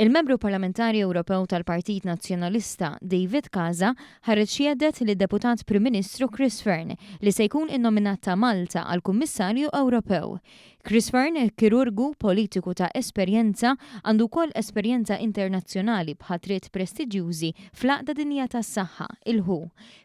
Il-Membru Parlamentari Ewropew tal-Partit Nazzjonalista, David Casa, ħareġ jhedded lid-Deputat Prim Ministru Chris Fearne li se jkun innominat ta' Malta għal Kummissarju Ewropew. Chris Fearne, kirurgu, politiku ta' esperjenza, għandu wkoll esperjenza internazzjonali b'ħatriet prestiġjużi fl-Għaqda Dinjija tas-Saħħa, il-WHO.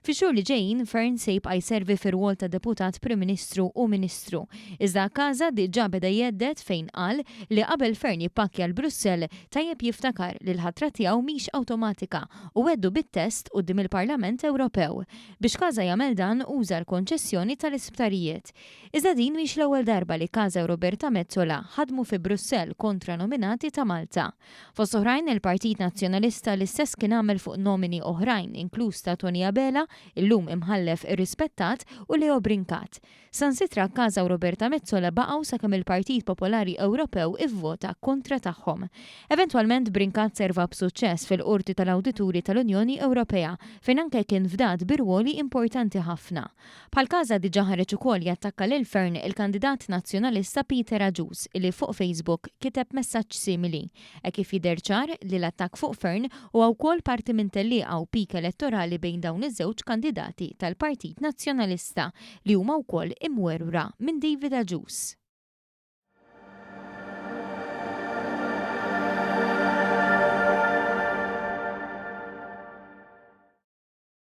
Fix-xhur li ġejjin, Fearne se jibqa' jservi fir-rwol ta' Deputat Prim Ministru u Ministru. Iżda Casa diġà beda jhedded fejn qal li qabel Fearne jippakkja għal Brussell, tajjeb jiftakar li l-ħatra tiegħu mhix awtomatika u wegħdu bit-test quddiem il-Parlament Ewropew. Biex Casa jagħmel dan uża l-konċessjoni tal-isptarijiet. Iżda din mhix l-ewwel darba li Casa u Roberta Metsola ħadmu fi Brussell kontra nominati ta' Malta. Fost oħrajn, il-Partit Nazzjonalista l-istess kien għamel fuq nomini oħrajn, inkluż ta' Toni Abela, illum Imħallef irrispettat, u Leo Brincat. Sansitra Casa u Roberta Metsola baqgħu sakemm il-Partit Popolari Ewropew ivvota kontra tagħhom. Eventwalment Brincat serva b'suċċess fil-Qorti tal-Awdituri tal-Unjoni Ewropea, fejn anke kien fdat bi rwoli importanti ħafna. Bħal Casa diġà ħareġ ukoll jattakka lil Fearne il-kandidat Nazzjonalista Peter Agius li fuq Facebook kiteb messaġġ simili, hekk kif jidher ċar li l-attakk fuq Fearne huwa wkoll parti minn tellieqa u pik elettorali bejn dawn iż-żewġ kandidati tal-Partit Nazzjonalista li huma wkoll imwerwra minn David Agius.